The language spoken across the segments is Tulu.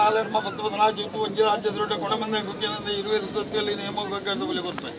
ನಾಲೆರ್ಮ ಪತ್ತು ಪದಿನಾಜಿ ಇತ್ತು ಒಂಜಿ ರಾಜ್ಯದ ಕೊಡಮಂದ ಕುಕ್ಕಿನಂದ ಇರುವೆರು ಸತ್ಯಲ್ಲಿ ನೇಮ ಬಲಿ ಕೊರ್ಪೆ.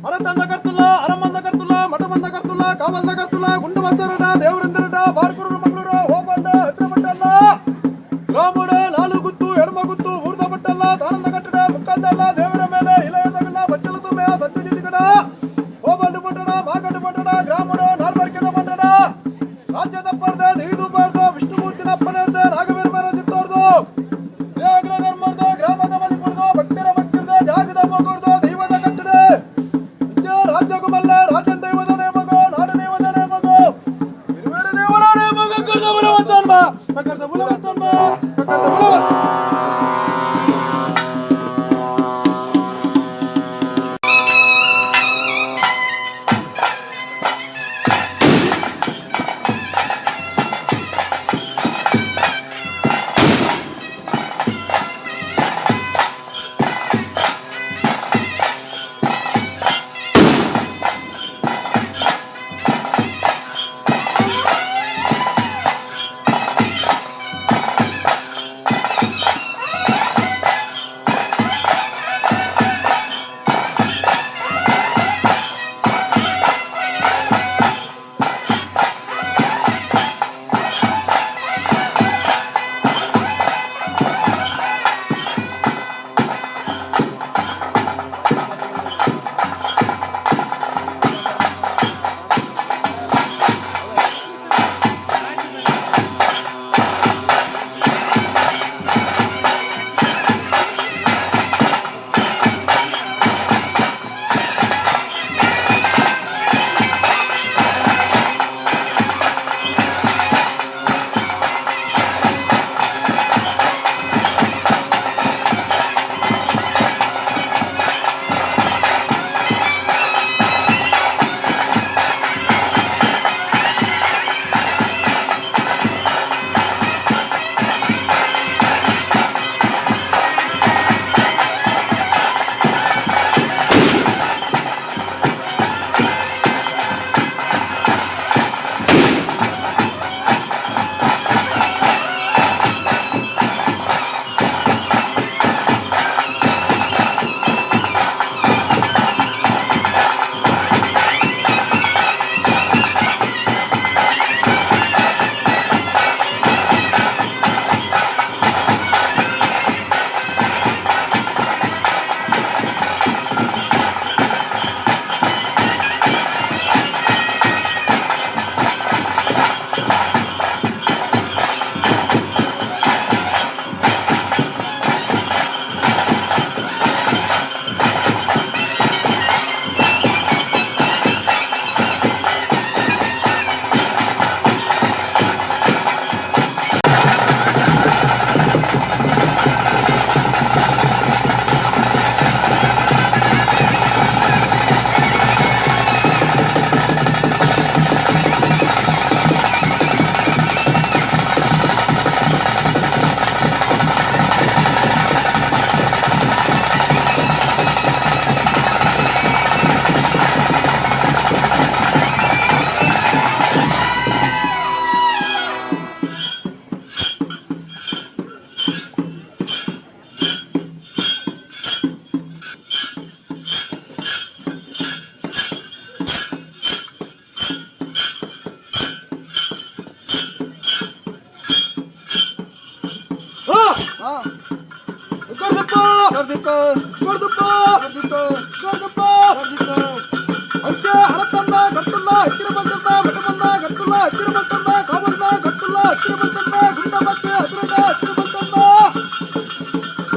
ಅರತಂದ ಕರ್ತುಲ್ಲ, ಅರಮಂದ ಕರ್ತುಲ್ಲ, ಮಠಮಂದ ಕರ್ತುಲ್ಲ, ಕಾಮಂದ ಕರ್ತುಲ್ಲ, ಗುಂಡು ಮಸರಡ, ದೇವರಂದರಡ, ಬಾರ್ಕೂರು ಮಂಗಳೂರು, ಹೋಬಂಡ, ಹಸಿರು ಬಟ್ಟಲ್ಲ, ಗ್ರಾಮಡ, ನಾಲು ಗುತ್ತು, ಎಡಮ ಗುತ್ತು, ಊರ್ದ ಬಟ್ಟಲ್ಲ, ತಾನಂದ ಕಟ್ಟಡ, ಮುಕ್ಕಂದಲ್ಲ, ದೇವರ ಮೇಲೆ ಇಲಯದಗಲ್ಲ, ಬಚ್ಚಲು ತುಂಬೆಯ, ಸಚ್ಚ ಜಿಟ್ಟಿಗಡ, ಹೋಬಂಡು ಪಟ್ಟಣ, ಮಾಗಂಡು ಪಟ್ಟಣ, ಗ್ರಾಮಡ, ನಾಲ್ವರ್ಕೆದ ಪಟ್ಟಣ, ರಾಜ್ಯದ ಪರ್ದ, ದೇದು ಪಾರ್ದ, ವಿಷ್ಣುಮೂರ್ತಿನ ಅಪ್ಪನರ್ದ, ನಾಗವೀರ ಜಿತ್ತೋರ್ದು, ಧರ್ಮರ್ದ, ಗ್ರಾಮದ ಮದಿಪುರ್ದು, ಭಕ್ತರ ಭಕ್ತಿರ್ದ, ಜಾಗದ ಮಗುರ್ದು, ದೈವದ ಕಟ್ಟಡ, ರಾಜ್ಯಗುಮಲ್ಲ, ರಾಜನ್ ದೈವದ ನೇಮಗೋ, ನಾಡ ದೈವದ ನೇಮಗೋ, ಇರುವೆರು ದೇವರ ನೇಮಗ, ಕರ್ದ ಬಲವಂತನ್ಮ, ಕರ್ದ ಬಲವಂತನ್ಮ, ಕರ್ದ ಬಲವಂತ. ಕರ್ದಿಪ್ಪ ಕರ್ದಿಪ್ಪ ಕರ್ದಿಪ್ಪ ಕರ್ದಿಪ್ಪ ಕರ್ದಿಪ್ಪ. ಅಂಚೆ ಹರತಂದ ಗತ್ತುಲ್ಲ ಹತ್ತಿರ ಬಂತಂದ ಮಠ ಬಂದ ಗತ್ತುಲ್ಲ ಹತ್ತಿರ ಬಂತಂದ ಕಾಮಂದ ಗತ್ತುಲ್ಲ ಹತ್ತಿರ ಬಂತಂದ ಗುಂಡ ಮತ್ತೆ ಹತ್ತಿರದ ಹತ್ತಿರ ಬಂತಂದ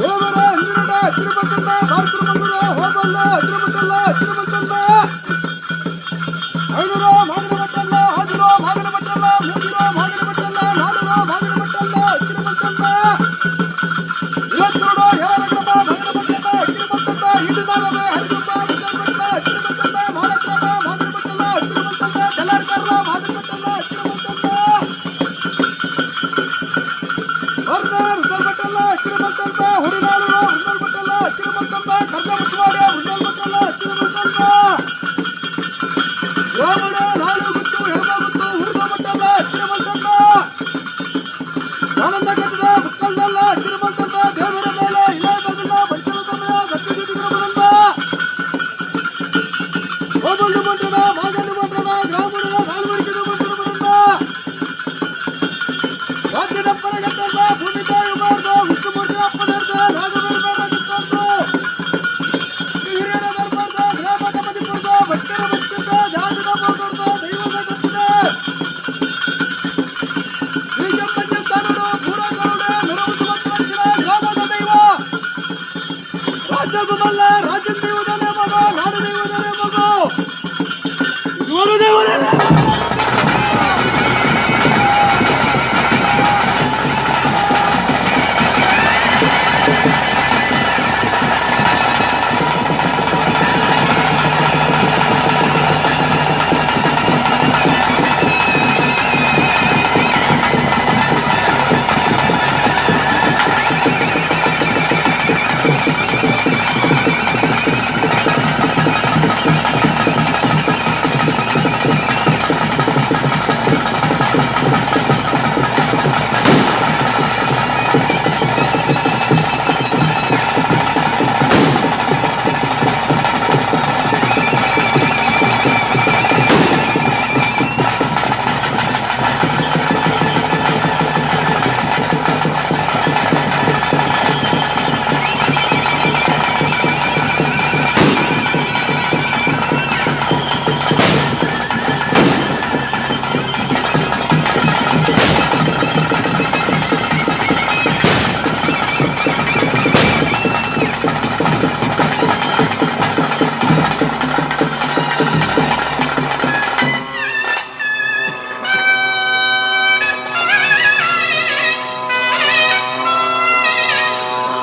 ದೇವರ ಹಿಂದಿನಡ ಹತ್ತಿರ ಬಂತಂದ ಭಾರತರ ಬಂದರು ಹೋಗಲ್ಲ ಹತ್ತಿರ ಬಂತಲ್ಲ ಹತ್ತಿರ ಬಂತಂದ ಐನೂರು ಮಾಗಿನ ಬಟ್ಟಲ್ಲ ಹಾದಿರೋ ಮಾಗಿನ ಬಟ್ಟಲ್ಲ ಮೂಗಿರೋ ಮಾಗಿನ ಬಟ್ಟಲ್ಲ ನಾಡಿರೋ ಮಾಗಿನ ಬಟ್ಟಲ್ಲ ಹತ್ತಿರ ಬಂತಂದ ಇವತ್ತೋಡು ಯಾರಕ್ರಮ ಮಾಗಿನ ಬಟ್ಟಲ್ಲ ಹತ್ತಿರ ಬಂತಂದ ಹಿಡಿದಾರವೇ ಹರಿದುಂಬ ಬಟ್ಟಲ ಹತ್ತಿರ ಬಂತಂದ ಮಾನಕ್ರಮ ಮಾಗಿನ ಬಟ್ಟಲ್ಲ ಹತ್ತಿರ ಬಟ್ಟಲ್ಲ ಅಚ್ಚಿನ ಬಂತಂತ ಹುರಿನಾಳು ಹುರಿನಾಳು ಬಟ್ಟಲ್ಲ ಅಚ್ಚಿನ ಬಂತಂತ ಕರ್ದ ಮುಚ್ಚವಾಡ ಹುರಿನಾಳು ಬಟ್ಟಲ್ಲ ಅಚ್ಚಿನ ಬಂತಂತ ರಾಮಣ ನಾಲು ಗುತ್ತು ಎಡಮ ಗುತ್ತು ಹುರಿದ ಬಟ್ಟಲ್ಲ ಅಚ್ಚಿನ ಬಂತಂತ ಆನಂದ ಕಟ್ಟದ ಮುಕ್ಕಲ್ದಲ್ಲ ಅಚ್ಚಿನ ಬಂತಂತ ದೇವರ ಮೇಲೆ ಇಲ್ಲೇ ಬಂದಿಲ್ಲ ಬಂಚನ ಸಮಯ ಸತ್ಯಜೀವಿಗಳ ಬರಲ್ಲ ಹೋಬಳ್ಳು ಬಂಟಣ ಮಾಗಣ್ಣು ಬಂಟಣ ಗ್ರಾಮಣ ನಾಲ್ವಡಿಕೆದು ಬಂಟಣ ಬರಲ್ಲ ರಾಜ್ಯದಪ್ಪನ ಗಟ್ಟಲ್ಲ ಭೂಮಿ ತಾಯಿ ಬಾರ್ದ ವಿಷ್ಣುಮೂರ್ತಿ ಅಪ್ಪನ.